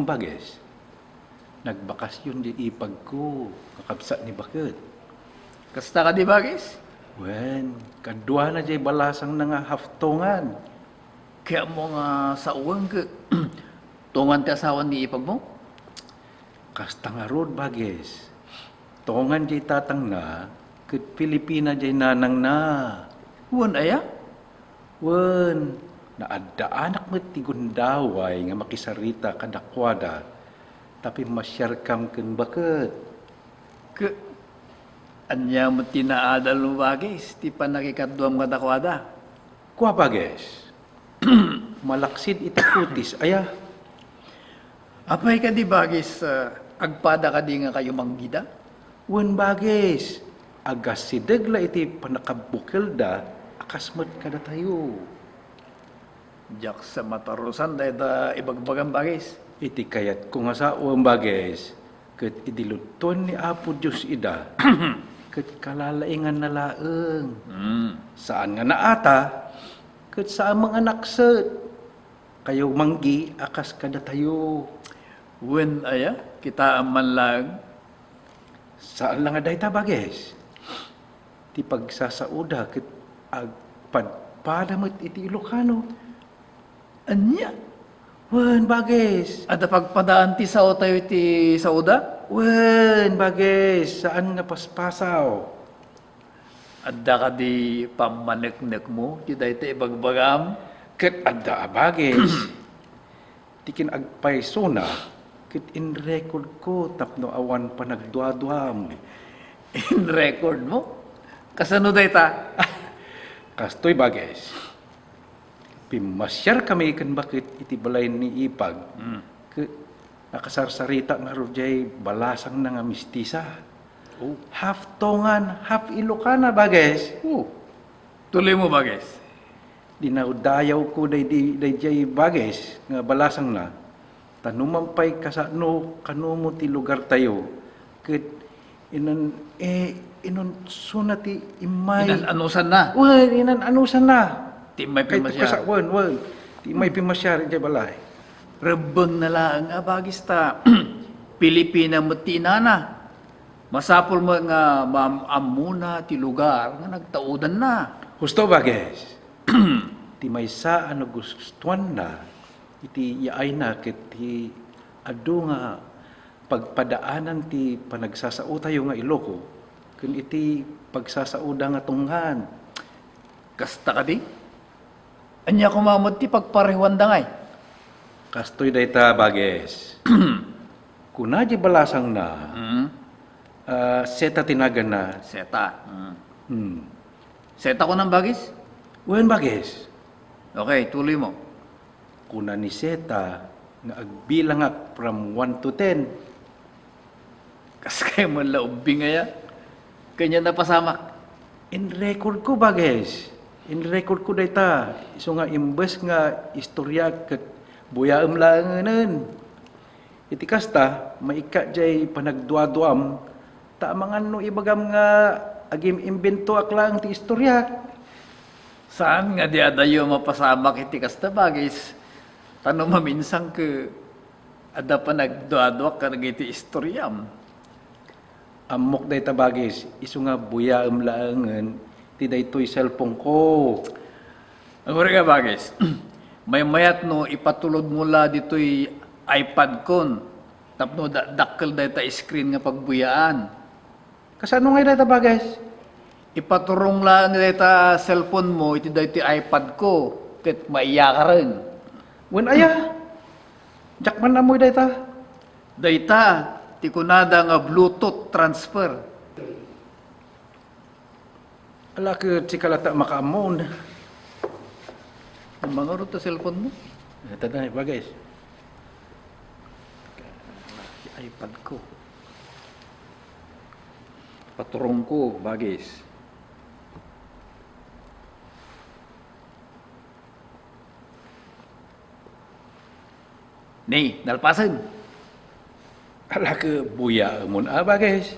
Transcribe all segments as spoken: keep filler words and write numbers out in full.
Bages. Nagbakasyon diay ipagko, kakabsat ni Baket. Kasta kadi, Bages? Wen, kaduana diay balasangna nga half Tongan. Kaya mo nga sawen ket Tongan ti asawa ni ipagmo? Kasta ngarud, Bages. Tongan diay tatangna, ket Filipina diay nanangna. Wen aya? Wen, naaddaanak met ti gundaway nga makisarita kadakuada, ta pimmasiarkam ken Baket. Ke-, ania met ti naadalmo, Bages, ti pannakikaduam kadakuada? Kua, Bages. Malaksid iti kutis, aya? Apay kadi, Bages, ah, agpada kadi nga kayo manggida? Wen, Bages, agasideg la iti pannakabbukelda a kas met kadatayo. Diak sa matarusan dayta ibagbagam, Bages. Iti kayatko nga sawen, Bages, ket idi ludtoen ni Apo Dios ida, ket kalalainganna laeng. Mm. Saan nga naata, ket saan met nga nakset. Kayo manggi a kas kadatayo. Wen aya, kitaem man laeng. Saan la nga dayta, Bages. Ti pagsasaoda ket agpadpada met iti Ilocano. Ania? Wen, Bages. Adda pagpadaan ti saotayo iti saoda? Wen, Bages. Saan nga paspasaw. Adda kadi pammaneknekmo ti dayta ibagbagam? Ket adda a, Bages. Ti kin-agpaysona ket in-recordko tapno awan panagduaduam. In-recordmo? Kasano dayta? Kastoy, Bages. Pimmasiarkami ken Baket iti balay ni Ipag. Mm. Ket nakasarsarita ngarud diay balasangna nga mistisa. Oh. Half Tongan, half Ilocana, Bages. Oh. Tuloymo, Bages. Dinawdayawko daydi-, daydiay Bages nga balasangna, ta numan pay kasano, kanomo ti lugartayo, ket inan-, eh, inunsona ti immay. Inan-anusanna? Wen, inan-anusanna. Ti immay pimmasiar. Kay kasa-, wen, wen. Ti immay pimmasiar idiay balay. Rebbengna laeng a Bages ta Pilipina met ti inana. Masapul met nga maam-ammona ti lugar nga nagtaudanna. Husto, Bages. Ti maysa a nagustuanna iti yaayna ket ti adu nga pagpadaanan ti panagsasaotayo nga Iloco ken iti pagsasaoda nga Tongan. Kasta kadi? Ania koma met ti pagparehuanda ngay? Kastoy dayta, Bages. Kuna di balasangna, Mm. ah, Seta ti naganna. Seta. Mm. Hmm. Seta kunam, Bages? Wen, Bages. Okay, tuloymo. Kuna ni Seta nga agbilangak from one to ten. Kas kay man la ubbing aya? Kanya napasamak. In-recordko, Bages. In-recordko dayta. Isu nga imbes nga istorya ket buyaem laengenen. Iti kasta, maikkat diay panagduaduam, ta amangan no ibagam nga agim-imbentoak laeng ti istoryak. Saan nga di adayo mapasamak iti kasta, Bages? Ta no maminsan ket adda panagduaduak kadagiti istoriam. Ammok dayta, Bages, isu nga buyaem laengen ti daytoy cellphone-ko. Aguray nga, Bages, maymayat no ipatulodmo la ditoy iPad-kon tapno da-, dakkel dayta screen nga pagbuyaan. Kasano ngay dayta, Bages? Ipaturong laeng dayta cellphone-mo iti daytoy iPad-ko ket maiyakaren. Wen aya? Diak man ammoy dayta. Dayta ti kunada nga Bluetooth transfer. Ala, ket sika latta makaammon. Mangarud ta cellphone-mo? Ita na, Bages. Ti iPad-ko. Paturongko, Bages. Ni, nalpasen. Ala, ket buyaemon a, Bages.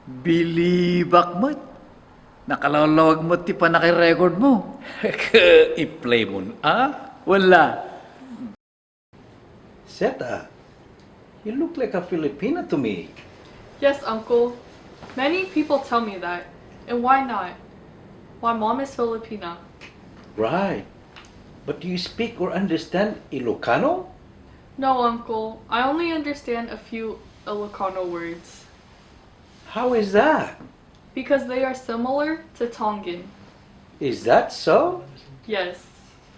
Bilibak met. Nakalawlawag met ti pannakarecord-mo. Ket i-play-mon a. Wala. Seta, you look like a Filipina to me. Yes, Uncle. Many people tell me that. And why not? My mom is Filipina. Right. But do you speak or understand Ilocano? No, Uncle. I only understand a few Ilocano words. How is that? Because they are similar to Tongan. Is that so? Yes.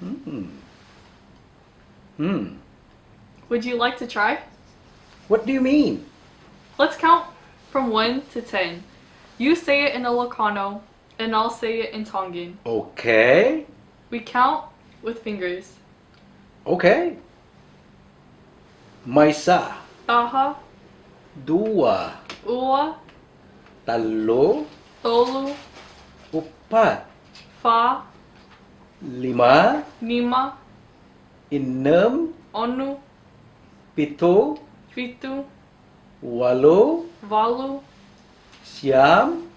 Hmm. Hmm. Would you like to try? What do you mean? Let's count from one to ten. You say it in Ilocano, and I'll say it in Tongan. Okay. We count with fingers. Okay. Maysa. Taha. Dua. Ua. Tallo. Tolu. Uppat. Fa. Lima. Nima. Innem. Onu. Pito. Fitu. Walo. Walu. Siam.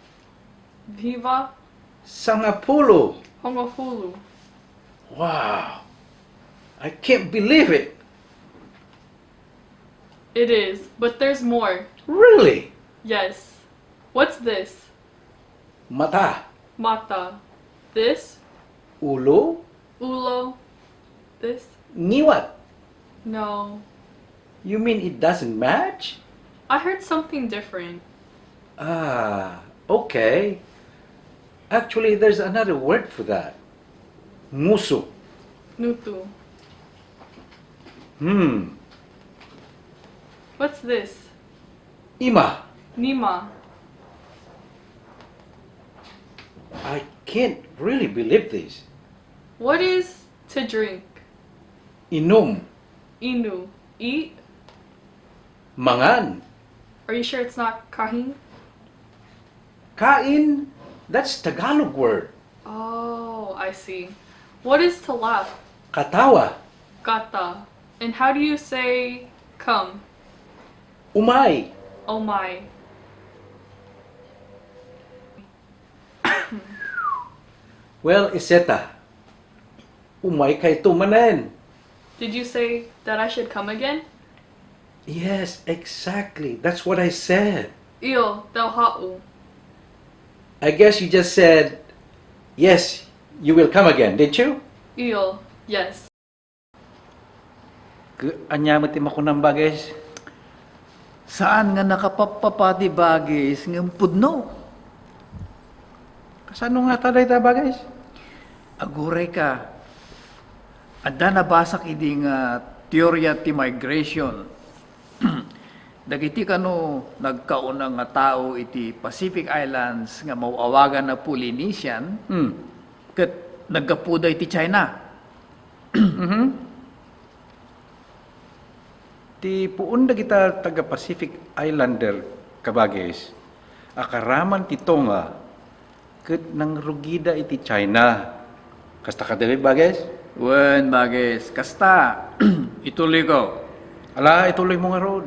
Viva. Sangapulo. Hongofulu. Wow. I can't believe it. It is, but there's more. Really? Yes. What's this? Mata. Mata. This? Ulo. Ulo. This? Ngiwat. No. You mean it doesn't match? I heard something different. Ah, okay. Actually, there's another word for that. Nguso. Nutu. Hmm. What's this? Ima. Nima. I can't really believe this. What is to drink? Inum. Inu. Eat. Mangan. Are you sure it's not kain? Kain, that's Tagalog word. Oh, I see. What is to laugh? Katawa. Kata. And how do you say come? Umay. Oh my. Well, Iseta, umaykayto manen. Did you say that I should come again? Yes, exactly. That's what I said. Iyo, daw hao. I guess you just said, "Yes, you will come again," didn't you? Iyo, yes. K-, ania met ti makunam, Bages? Saan nga nakapappapati, Bages, ngem pudno. Kasano ngata dayta, Bages? Aguray ka. Adda nabasak idi nga teoria ti migration. Dagiti kano nagkauna nga tao iti Pacific Islands nga maw-awagan a Polynesian, Hmm. ket naggapuda iti China. Mhm. Ti puon dagita taga-Pacific Islander, Kabages, a karaman ti Tonga, ket nangrugida iti China. Kasta kadi, Bages? Wen, Bages, kasta. Ituloyko. Ala, ituloymo ngarud.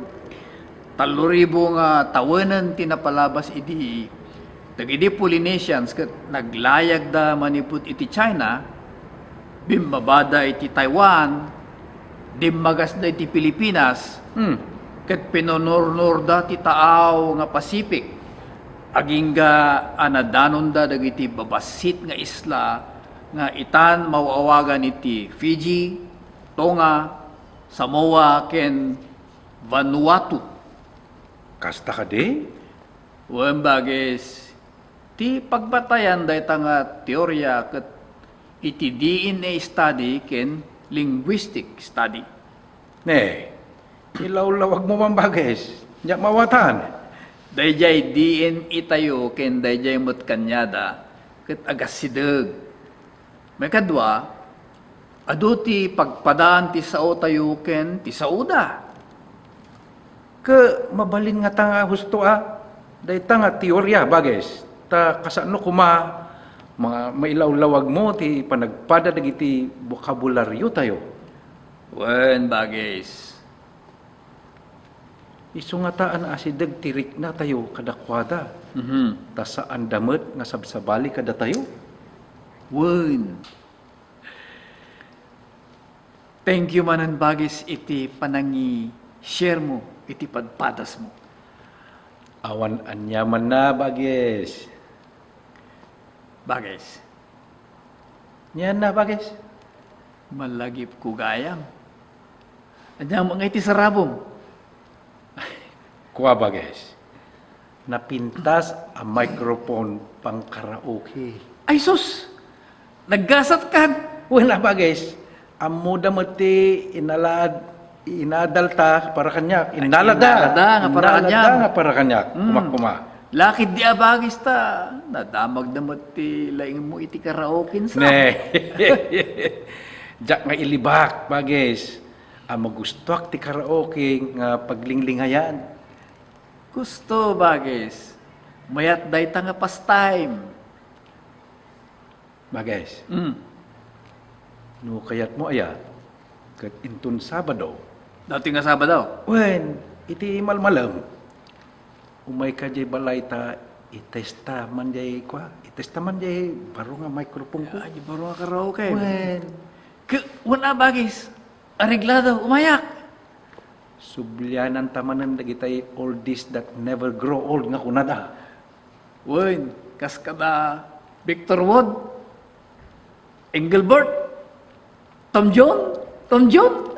Tallo ribu nga tawenen ti napalabas idi dagidi Polynesians ket naglayagda manipud iti China, bimmabada iti Taiwan, dimmagasda iti Pilipinas, Hmm. ket pinunurnorda ti taaw nga Pacific. Agingga a nadanonda dagiti babassit nga isla nga itan maw-awagan iti Fiji, Tonga, Samoa, ken Vanuatu. Kasta kadi? Wen, Bages, ti pagbatayan dayta nga teoria ket iti D N A study ken linguistic study. Ne, ilawlawagmo man, Bages. Nia mawatan. Daydiay D N A tayo ken daydiay met kaniada ket agassideg. Maikadua, adu ti pagpadaan ti saotayo ken ti saoda. Ket mabalin ngata nga husto a dayta nga teoria, Bages, ta kasano koma ma-, mailawlawagmo ti panagpada dagiti bokabulariotayo. Wen, Bages. Isu ngata a naasideg ti riknatayo kadakuada, Mhm. ta saanda met nga sabsabali kadatayo. Wen. Thank you manen, Bagis, iti panangi-share mo iti padpadasmo. Awan aniamanna, Bagis. Bagis. Nianna, Bagis. Malagipko gayam. Ania nga iti sarabom? Kua, Bagis. Napintas a microphone pangkaraoke. Ay sus! Naggasat kan! Wen a, Bagis. Ammoda met ti inalad, inadalta para kaniak. Ay, innalada. Innalada nga para kaniak. Innalada nga para kaniak. Mm. Kumakuma. Lakit di a, Bagis, ta nadamagda met ti laingmo iti karaoke sa. Ne. Diak nga ilibak, Bagis. A magustuak ti karaoke nga paglinglingayan. Gusto, Bagis. Mayat dayta nga pastime. Bagis. Mm. No kayatmo aya, ket inton Sabado. Dati nga Sabado? Wen, iti malmalem. Umayka jay balay ta itesta man jay kua, itesta man jay baro nga microphone ko. Ay, baro nga karaoke. Wen. Ke, wen a, Bagis. Areglado, umayak. Subliananta manen dagitay oldies that never grow old nga kunada. Wen, kas kada Victor Wood, Engelbert, Tom John, Tom John.